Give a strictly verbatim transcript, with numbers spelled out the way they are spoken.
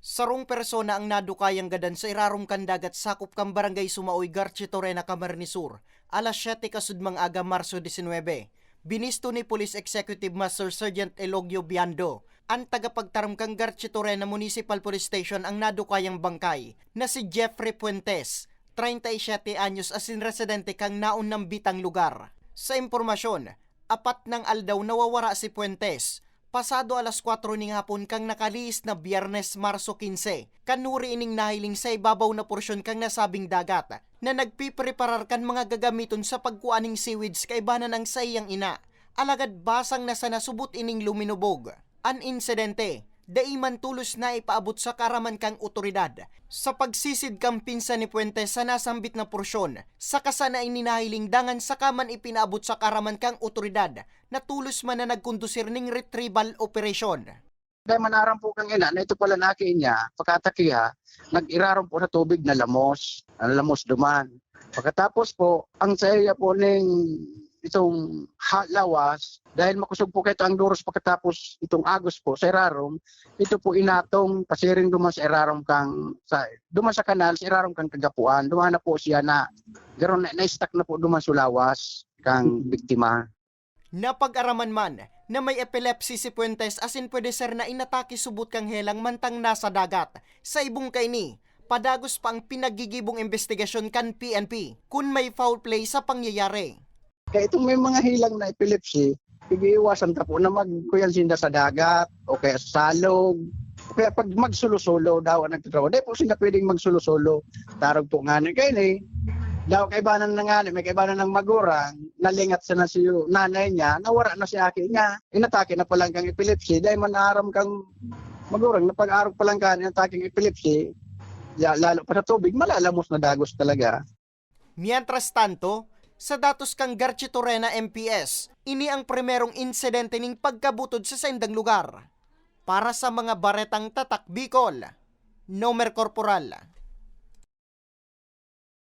Sarong persona ang nadukayang gadan sa irarom kan dagat sakop kan Barangay Sumaoy, Garchitorena, Camarines Sur, alas siyete kasudmang aga, Marso disinwebe. Binisto ni Police Executive Master Sergeant Elogio Biando, an tagapagtaram kan Garchitorena Municipal Police Station, ang nadukayang bangkay na si Jeffrey Fuentes, treinta y siete anyos, asin residente kan naon nambitang lugar. Sa impormasyon, apat nang aldaw nawawara si Fuentes, pasado alas kwatro ning hapon kan nakalihis na Biyernes, Marso quince, kan huri ining nahiling sa ibabaw na porsyon kan nasabing dagat na nagpipreparar kan mga gagamiton sa pagkua ning seaweeds kaiba na nang saiyang ina. Alagad basang na sana subot ining luminubog. An insidente, dai man tolos na ipaabot sa kaaraman kan otoridad. Sa pagsisid kan pinsan ni Fuentes sa nasambit na porsyon, saka sana ini nahiling dangan saka man ipinaabot sa kaaraman kan otoridad na tolos man na nagkondusir ning retrieval operation. Dai man aram po kan ina na ito pala na aki niya, pagkatakiha, nag-irarom po sa tubig na lamos, na lamos duman. Pagkatapos po, ang saya po ning itong ha-, lawas, dahil makusog po kaito ang duros pagkatapos itong agos po sa irarom, ito po inatong pasiring duman sa irarom kang, sa, duman sa kanal, sa irarom kang kagapuan. Duman na po siya na garo na, na-stuck na po duman sa lawas kang biktima. Napag-araman man na may epilepsy si Fuentes, asin pwede ser na inatake subot kan helang mantang nasa dagat. Sa ibong kaini, padagos pa ang pinaggigibong imbestigasyon kan P N P kun may foul play sa pangyayari. Kaya itong may mga helang na epilepsy, pag-iiwasan ta po na mag-, kuyan sinda sa dagat, o kaya sa salog, o kaya pag magsolo-solo daw ang nagtatrabaho. Dai po sinda pwedeng magsolo-solo. Tarog po ngani kaini. Daw kaibanan na ngani, may kaibanan ng magurang, nalingat sana si nanay niya, nawara na si aki niya. Inatake na palang kang epilepsy, dai man aram kang magurang na pag-arog palang kan inatake ng epilepsy, ya, lalo pa sa tubig, malalamos na dagos talaga. Mientras tanto, sa datos kan Garchitorena M P S, ini ang primerong insidente ning pagkabutod sa saindang lugar. Para sa mga Baretang Tatak Bicol, Nomer Corporal.